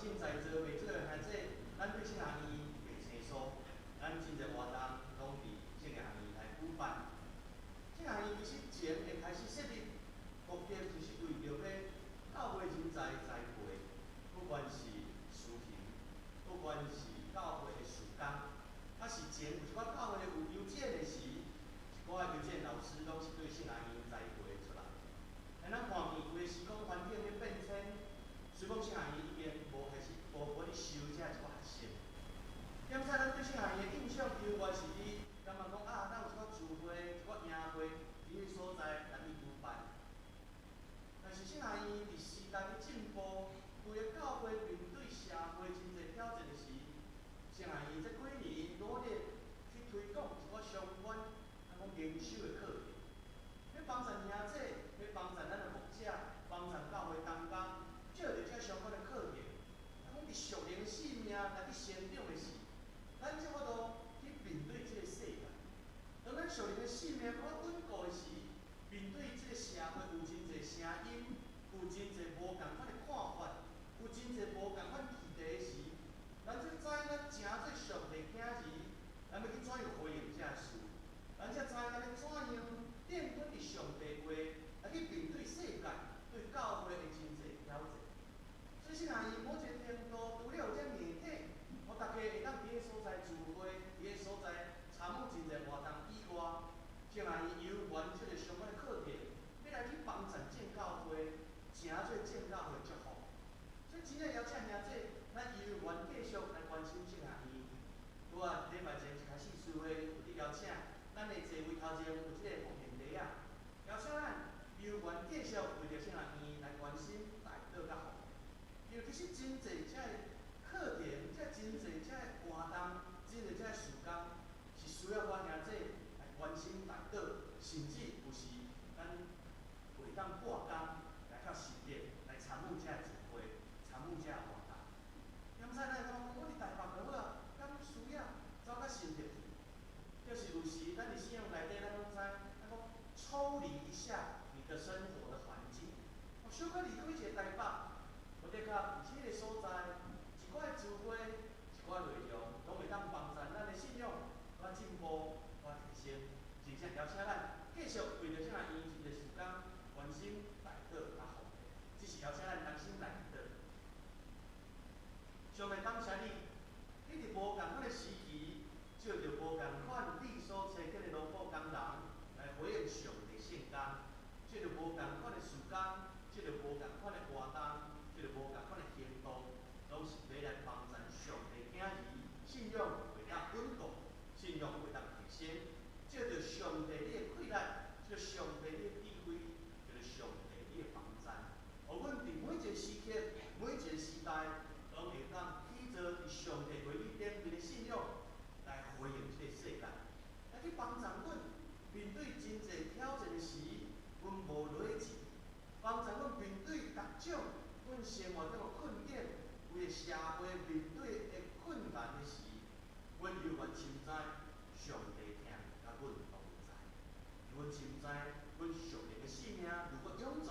信在座袂做的兄弟，咱對聖學院袂生疏，咱真濟活動攏佇聖學院來舉辦。聖學院其實前會開始設立，目的就是為著欲教會人才栽培，不管是司琴，不管是教會的事工，抑是前有一寡教會有幼稚園的時，一寡幼稚園老師攏是對聖學院栽培出來。但咱看見規个時空環境咧變遷，雖講聖學院已經無開始無無咧收這一寡學生。點解咱對聖學院的印象猶原是佇感覺講啊，咱有一寡聚會、一寡營會佇彼個所在來去舉辦。但是聖學院佇時代咧進步，規个教會面對社會真濟挑戰的時，聖學院這幾年努力去推廣一寡相關咱講靈修的課程，欲幫助兄弟，欲幫助咱的牧者，幫助教會同工，借著這相關的課程，咱講佇屬靈的生命來去成長的時，咱才有法度去面對這個世界。當咱屬靈的生命較穩固的時，面對這個社會有真濟聲音，有真濟無仝款的看法，有真濟無仝款議題的時，咱才知咱成做上帝囝兒，咱欲去怎樣回應這个事，咱才知咱欲怎樣奠穩佇上帝話來去面對世界對教會的真濟挑戰。所以聖學院某一個程度，除了有這硬體，予大家會當佇彼個所在聚會，佇彼個所在參與真濟活動以外，聖學院猶原這个相關的課程，欲來去幫助正教會，成做正教會祝福。所以真正邀請兄弟，咱猶原繼續來關心聖學院。拄仔禮拜前一開始聚會有佇邀請，咱的座位頭前有這個奉獻袋仔，邀請咱猶原繼續為著聖學院來關心代禱佮奉獻。因為其實真濟這个課程，這真濟這个活動，真濟這个事工，是需要我兄弟來關心代禱，甚至有時咱會當掛工來較深入來參與這个聚會，參與這个活動。踮使咱會感覺講，我佇台北就好啊，敢需要走較新竹去？就是有時咱佇信仰內底，咱攏知，咱講抽離一下你的生活的環境，我小可離開一下台北，無的確，佇這個所在，一寡聚會，一寡內容，攏會當幫助咱的信仰較進步、較提升。真正邀請咱繼續為著聖學院真濟時間關心代禱佮奉獻，只是邀請咱同心來祈禱。上帝感謝你，你佇無仝款的時期，借著無仝款你所差遣的勞苦工人來回應上帝聖工，借著無仝款的事工，借著無仝款的活動，借著無仝款的行動，攏是欲來幫助上帝囝兒信仰會當穩固，信仰會當提升。借著上帝你的氣力，借著上帝你的智慧，借著上帝你的幫助，予阮佇每一個時刻、每一個時代，攏會當起做佇上帝話語頂面的信仰來回應這個世界，來去幫助阮面對真濟挑戰的時，阮無落志；幫助阮面對各種阮生活中的困境，規個社會面對的困難的時，阮猶原深知上帝疼佮阮同在。阮深知阮屬靈的生命如果勇壯，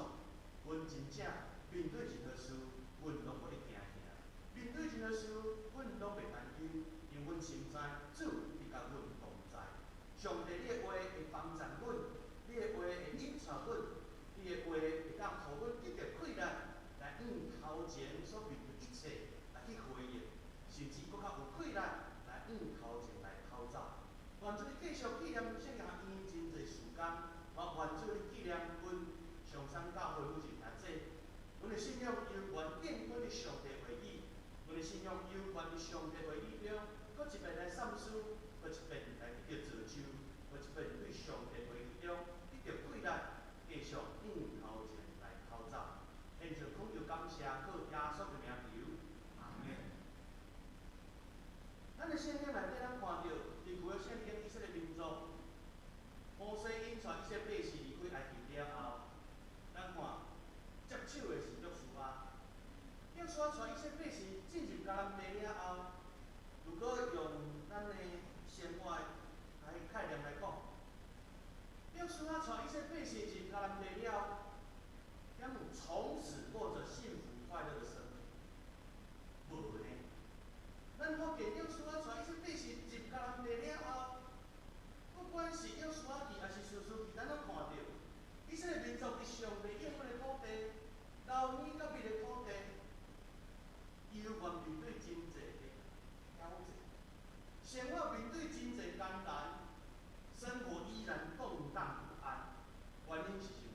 阮真正面對任何事，阮攏無咧驚嚇。面對任何事，阮攏袂擔憂，因為阮深知主伊佮阮同在。上帝，你的話會幫助阮，你的話會引帶阮，你的話會當予阮得著氣力來向頭前所面對一切來去回應，甚至閣較有氣力來向頭前來跑走。願主你繼續紀念聖學院真濟事工，我願主你紀念阮上山教會每一個兄弟，阮的信仰猶原奠穩佇上帝話語，阮的信仰猶原佇上帝話語中，閣一遍來三思，閣一遍來得著造就，閣一遍對上帝話語中得著氣力，繼續向頭前來跑走。獻上懇求感謝，靠耶穌的名求，阿門。咱的聖經內底，咱看著佇舊約聖經以色列民族，摩西引帶以色列百姓離開埃及了後，咱看接手的是約書亞。約書亞帶以色列百姓進入迦南地了後，如果用咱的生活來概念來講，約書亞帶以色列百姓進入迦南地了後，敢有從此過著幸福快樂的生活？無呢。咱發現約書亞帶以色列百姓入迦南地了後，不管是約書亞記抑是士師記，咱攏看著以色列民族佇上帝應許的土地，流奶佮蜜的土地，猶原面對真濟的挑戰，生活面對真濟艱難，生活依然動盪不安。原因是啥物？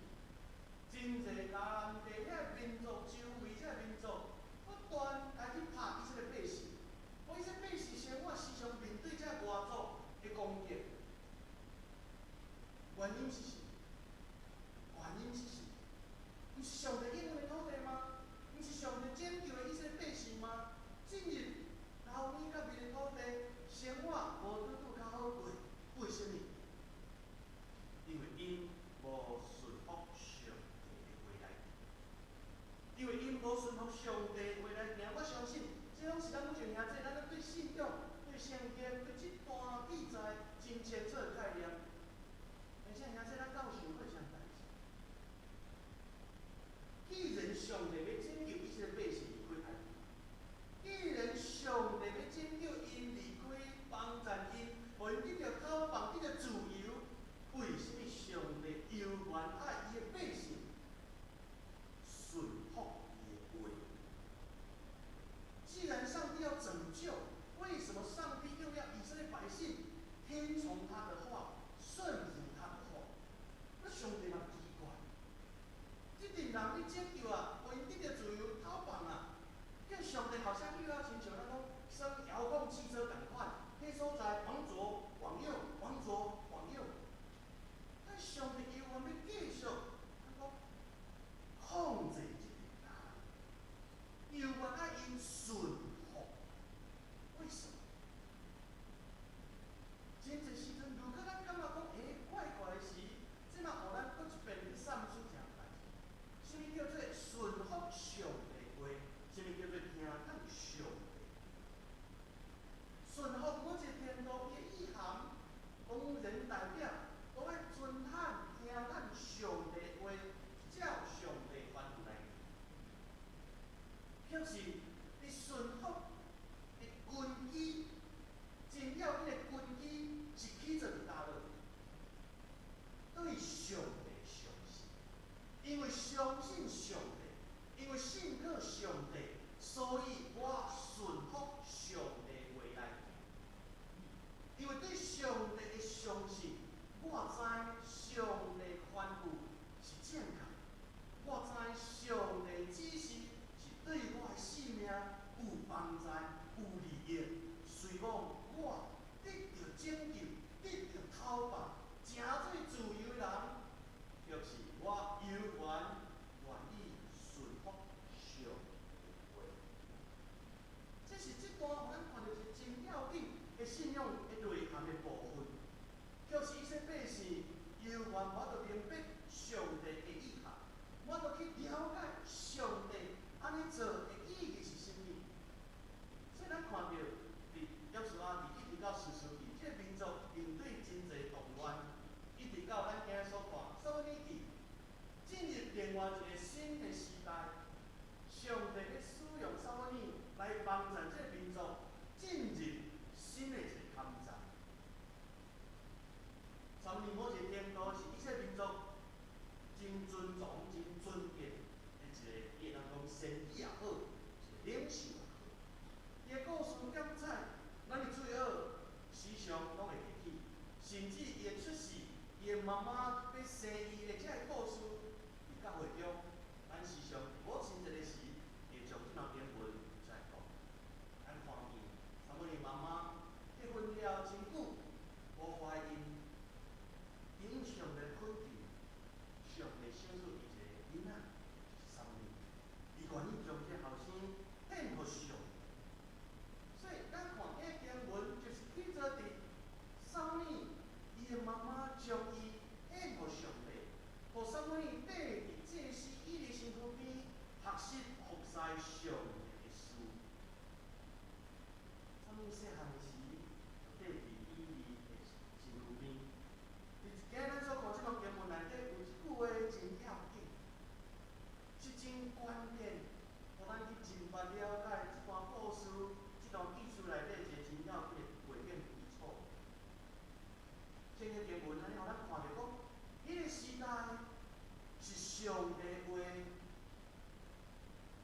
真濟迦南地遐民族，周圍這民族不斷來去拍以色列百姓，以色列百姓生活時常面對這外族的攻擊。原因是啥？原因是啥？毋是上帝應許的土地嗎？毋是上帝拯救的以色列百姓嗎？進入流奶佮蜜的土地，生活無拄拄較好過，為啥物？因為𪜶無順服上帝的話來，因為𪜶無順服上帝的話來行。我相信，這攏是咱每一個兄弟，咱攏對信仰、對聖經、對這段記載真清楚的概念。而且兄弟，咱敢有想過這項代誌？既然上帝欲拯救以色列百姓離開埃及，既然上帝欲拯救𪜶離開，幫助𪜶，予𪜶得著解放，得著自由，為啥物上帝猶原愛伊的百姓順服伊的話？既然上帝要拯救，為什麼上帝又要以色列百姓聽從他的話，順服他的話？那上帝嘛奇怪，這陣人你拯救啊，予𪜶得著自由，解放啊，叫上帝好像又要親像咱講耍遙控汽車仝款，彼所在往左往右，往左往右。但上帝猶原欲繼續，咱講控制這個人，猶原愛𪜶順服，為什麼？真濟時陣，如果咱感覺講，欸，怪怪的時，這嘛予咱閣一遍去反思一項代誌。啥物叫做順服上帝話？啥物叫做聽從上帝？順服某一個程度，伊的意涵，講人代表，講愛遵行聽從上帝話，照上帝吩咐來。卻是佇順服的根基，真要緊的根基是起做佇佗落？對上帝相信，因為相信上帝，因為信靠上帝，所以我順服上帝話來。因為對上帝的相信，我知上帝吩咐是正確，我知上帝指示是對我的性命有幫助、有利益。雖罔我得著拯救、得著解放，成做自由的人，卻是我猶原願意順服上帝話。這是這段予咱看著一個真要緊的信仰的內涵的部分，卻是以色列百姓猶原無法度明白上帝的意涵，無法度去了解上帝按呢做的意義是啥物。所以咱看著佇約書亞記一直到士師記，這個民族面對真濟動亂，一直到咱今日所看撒母耳記，進入另外一個新的時代。上帝欲使用撒母耳來幫助這個民族進入新的一個坎站。撒母耳某一個程度是以色列民族真尊崇、真尊敬的一個，伊會當講先知也好，一個領袖也好。伊的故事記載，咱佇最後時常攏會提起，甚至伊的出世，伊的媽媽欲生伊的這个故事，佇教會中，咱時常母親節的時，會將這段經文再講。咱看見撒母耳媽媽結婚了真久，無懷孕，頂上帝吩文按呢，予咱看著講，彼個時代是上帝話，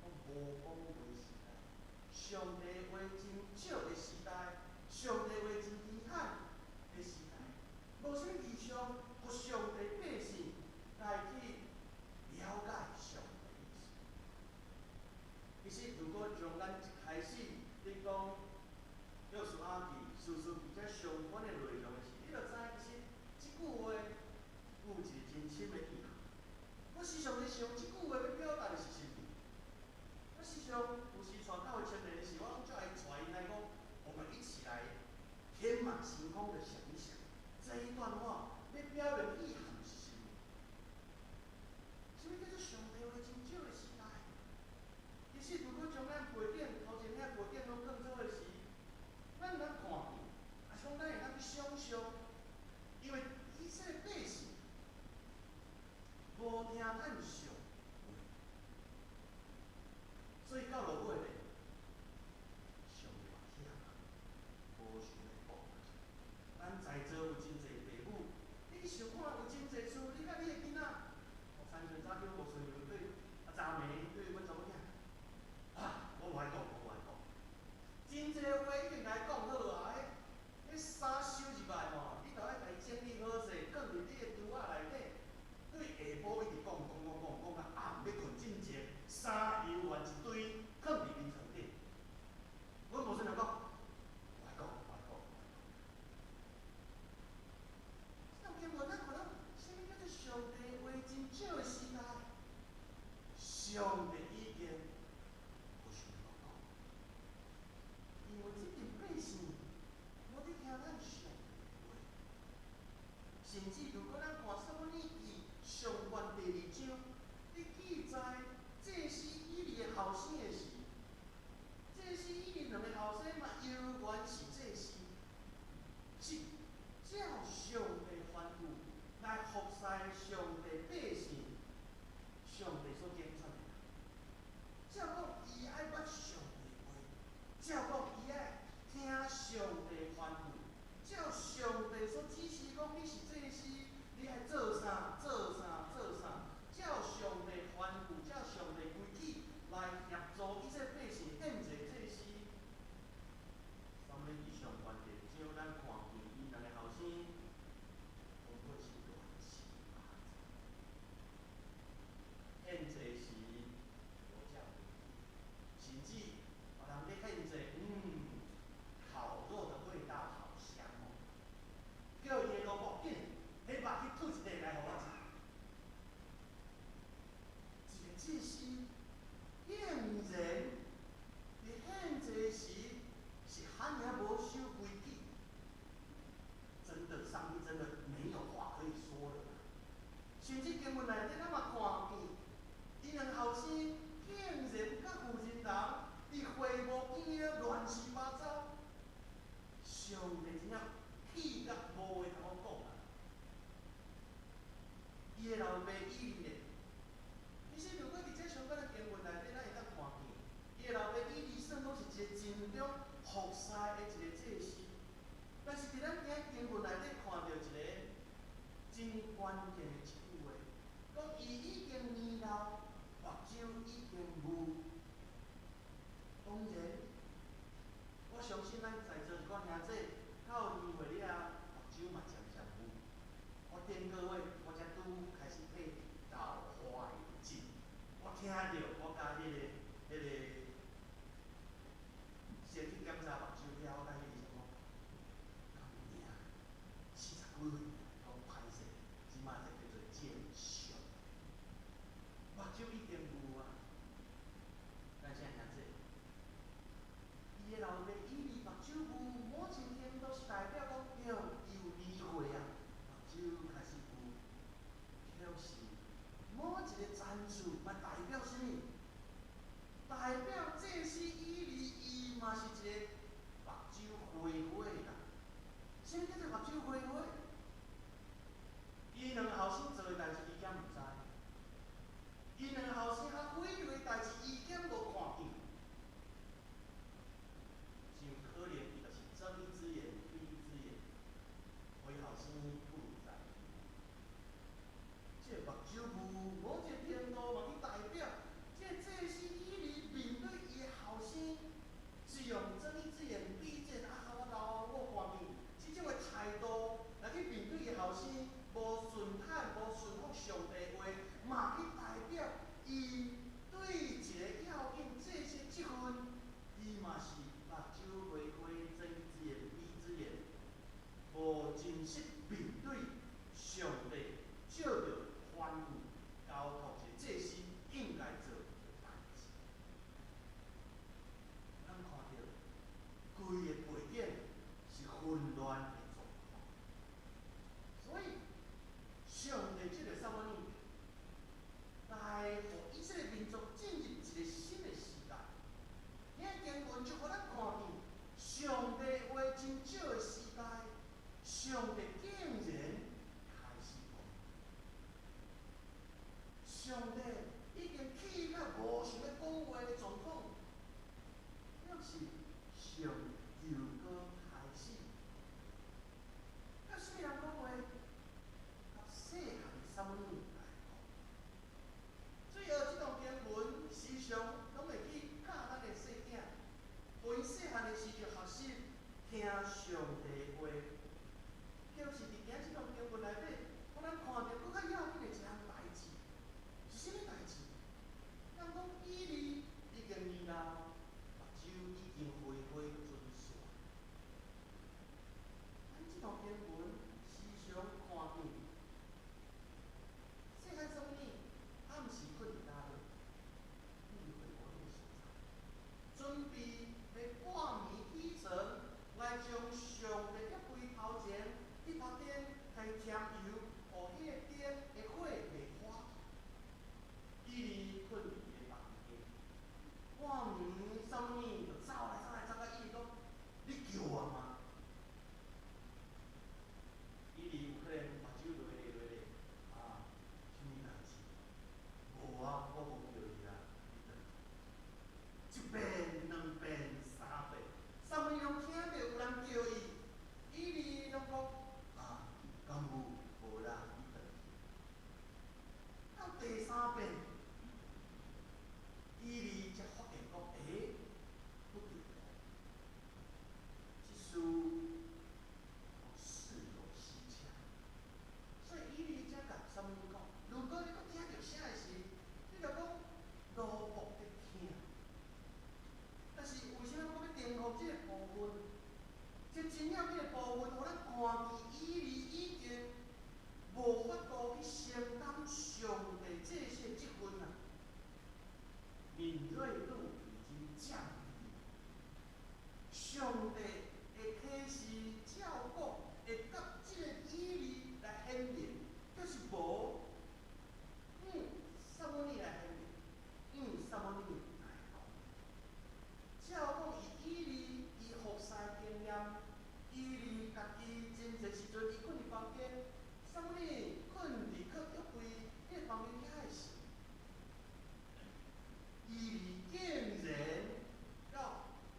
講無講話時代，上帝話真少的時代，上帝話真稀罕的時代，無啥物異象，予上帝百姓來去了解上帝意思。其實，如果將咱一開始咧講約書亞記、士師記這相關的內容的時，你就知其實這句話有一個真深的意涵。我時常咧想，這句話欲表達的是啥物？我時常有時帶教會青年的時，我攏足愛帶𪜶來講，我們一起來天馬行空的想一想，這一段話欲表明意涵是啥物？啥物叫做上帝話真少的時代？其實，如果將咱背景頭前遐背景攏囥做的時，咱會當看見，抑是講咱會當去想像，因為以色列百姓無聽咱上話，所以到落尾咧，上帝嘛疼啊，無想欲講。咱在座有真濟父母，你去想看有真濟事，你佮你的囡仔，我親像早起我無順用對，啊，昨暝對阮查某囝，啊，我無愛講，我無愛講，真濟話已經共伊講好啊，彼衫收入來吼，你都愛共伊整理好勢，囥佇你的櫥仔內底。對下晡一直講講講講講到暗欲睏進前，衫猶原一堆囥佇眠床頂。阮無順就講，無愛講，無愛講，無愛講。這段經文咱看到，啥物叫做上帝話真少的時代？上帝已經無想欲講，因為這陣百姓無佇聽咱上帝的話，甚至如果咱看撒母耳記上卷第二章，佇記載祭司以利的後生的時，祭司以利兩个後生嘛猶原是祭司，是照上帝吩咐來服侍上帝百姓，上帝所揀選的人。照講伊愛捌上帝話，照講伊愛聽上帝吩咐，照上帝所指示講你是祭司，你愛做啥做啥做啥，照上帝吩咐，照上帝規矩來協助以色列百姓獻祭祭司。撒母耳記上卷第二章，咱看見伊兩个後生，根本是亂七八糟。獻祭時無照規矩，甚至別人咧獻祭，烤肉的味道好香哦。叫伊的奴僕緊，彼肉去吐一塊來予我食。一个祭司竟然佇獻祭時是遐爾無守規矩，真的，上帝真的沒有話可以說了。甚至經文內底，咱嘛看見，伊兩个後生竟然佮婦人人佇會幕邊仔亂七八糟，上帝真正氣甲無話通講啊！伊的老爸以利咧，其實如果佇這相關的經文內底，咱會當看見，伊的老爸以利算講是一個盡忠服侍的一個祭司，但是佇咱今仔經文內底看著一個真關鍵的一句話，講伊已經年老，目睭已經霧。當然，我相信咱在座一寡兄弟到年歲了，目睭嘛漸漸霧。我頂個月我才拄開始配老花眼鏡，我聽著我佮彼個先去檢查目睭了，我佮彼個醫生講，敢有影？40幾歲，講歹勢，這馬才叫做正常。目睭已經霧啊，咱現在兄弟，伊的老爸以利目睭霧，某一程度是代表講對，伊有年歲啊，目睭開始霧。可是某一個層次嘛代表啥物？代表祭司以利伊嘛是一個目睭花花的人。啥物叫做目睭花花？伊兩个後生做的代誌，伊敢毋知？伊兩个後生較毀譽的代誌，伊敢無看見？真可憐，伊就是睜一隻眼閉一隻眼，予伊後生不如知。上帝已經氣到無想欲講話的狀況，卻是上帝又閣開始。佮啥物人講話？佮細漢的撒母耳來講。最後這段經文時常攏會去教咱的細囝，予𪜶細漢的時就學習聽上帝話。就是佇今這段經文內底，予咱看著閣較要緊的一項代誌，是啥物代誌？人講以利已經年老，目睭已經花花準煞。咱這段經文時常看見，細漢撒母耳暗時睏佇家裡，去會幕彼個所在，準備欲半暝起床來將上帝約櫃頭前彼頭燈共伊添油，予彼个燈的火袂破去。以利睏佇伊的房間，半暝撒母耳就走來走來走到以利講：“你叫我嗎？”以利有可能目睭落咧落咧，啊，啥物代誌？無啊，我無叫你啊，你轉去。一遍、兩遍、三遍，撒母耳攏聽著有人叫伊，以利攏講：啊，敢有？無啦，你轉去。到第三遍，以利才發現講：欸，不對，這事事有蹊蹺。所以以利才共撒母耳講：如果你閣聽著聲的時，你就講奴僕佇聽。但是為啥物我欲重複這個部分？這真要緊的部分，予咱看見以利已經無法度去承擔上帝祭司的職分啊！敏銳度已經降低，上帝的啟示照講會佮這個以利來顯明，就是無撒母耳來顯明，撒母耳來講。照講以以利伊服侍經驗，以利家己真濟時陣伊睏佇房間，撒母耳睏佇靠約櫃彼個房間遐的時，以利竟然到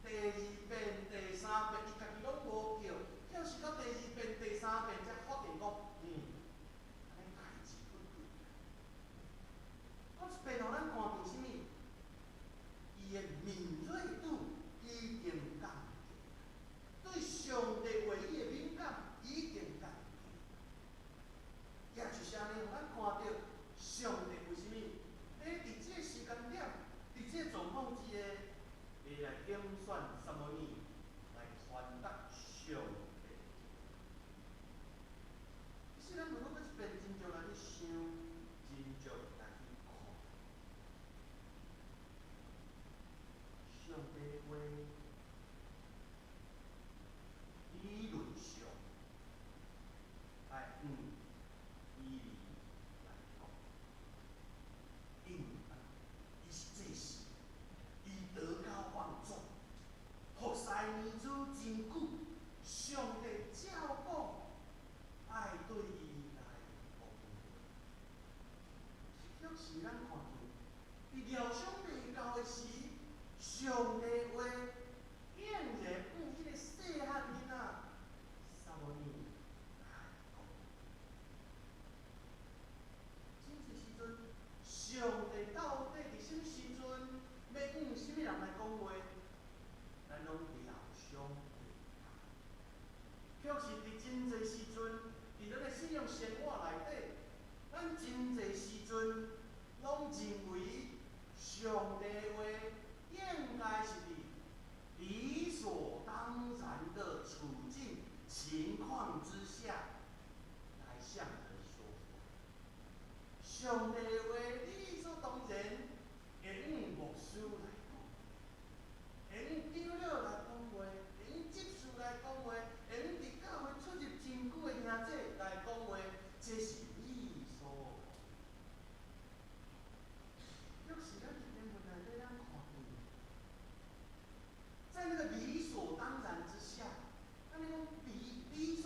第二遍、第三遍，伊家己攏無叫，就是到第二遍、第三遍才發現講，按呢代誌不對。閣一遍予咱看見啥物？伊的敏銳度已經降低，對上帝話語的敏感已經降低。也就是按呢，予咱看著上帝為啥物佇這個時間點，佇這個狀況之下，會來揀選撒母耳來傳達上帝。其實咱如果閣一遍真正來去想，真正來去看，上帝話理論上愛向以利來講，因為伊是祭司，伊德高望重，服侍年資真久，上帝照講愛對伊來講話。卻是咱看見，佇料想袂到的時，上帝話竟然向彼個細漢囡仔撒母耳來講。真濟時陣，上帝到底佇啥物時陣欲向啥物人來講話，咱攏料想袂到。卻是佇真濟時陣，佇咱的信仰生活內底，咱真濟時陣攏認為上帝話應該是佇理所當然的處境情況之下來向人說話。上帝話理所當然會向牧師來講，會向長老來講話，會向執事來講話，會向佇教會出入真久的兄弟來講話，這是理所當然。卻是咱佇經文內底，咱看見，在那個理所當然之下，按呢講理理所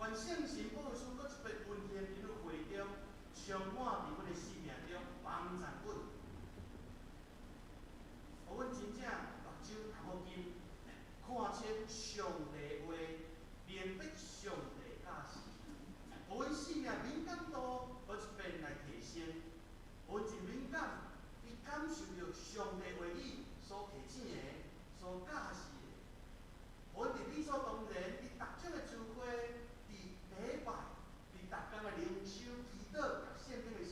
願聖神保惠師閣一擺運行佇阮會中，充滿佇阮的生命中，幫助阮，予阮真正目睭通好金，看清上帝話，明白上帝教示，予阮生命敏感度閣一擺來提升，予阮真敏感，去感受著上帝話語所提醒的、所教示的。予阮佇理所當然，佇逐種的聚會，佇禮拜，佇逐工的靈修、祈禱、讀聖經的時，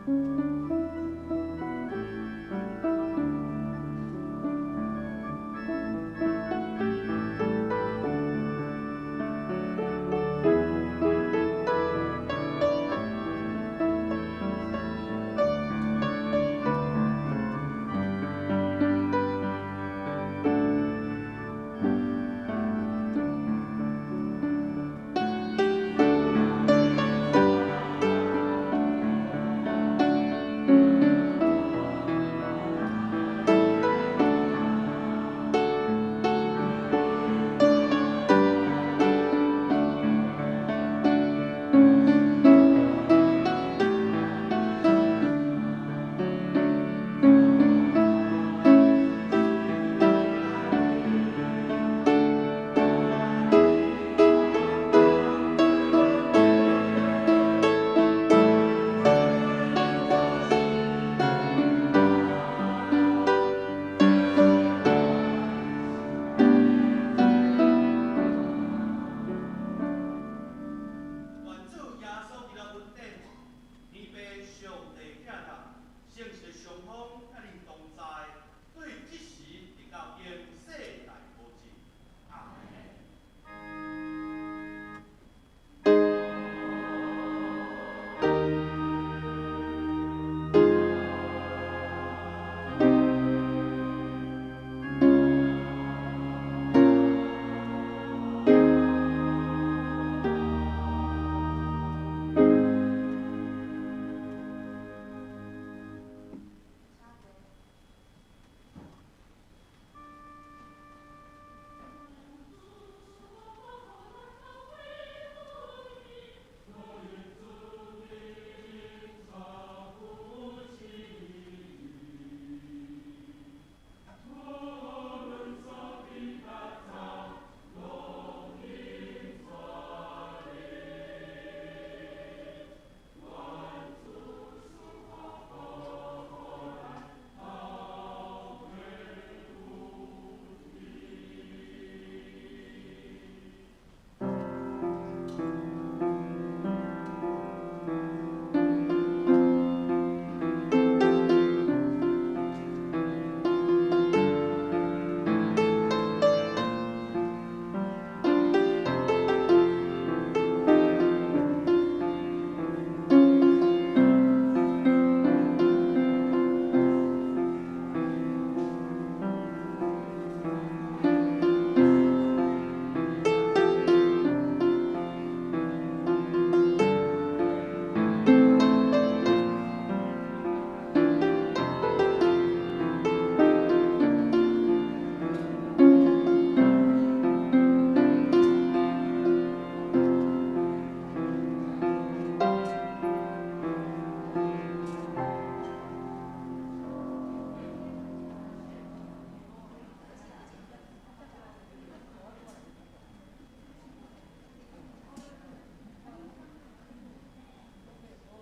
拜。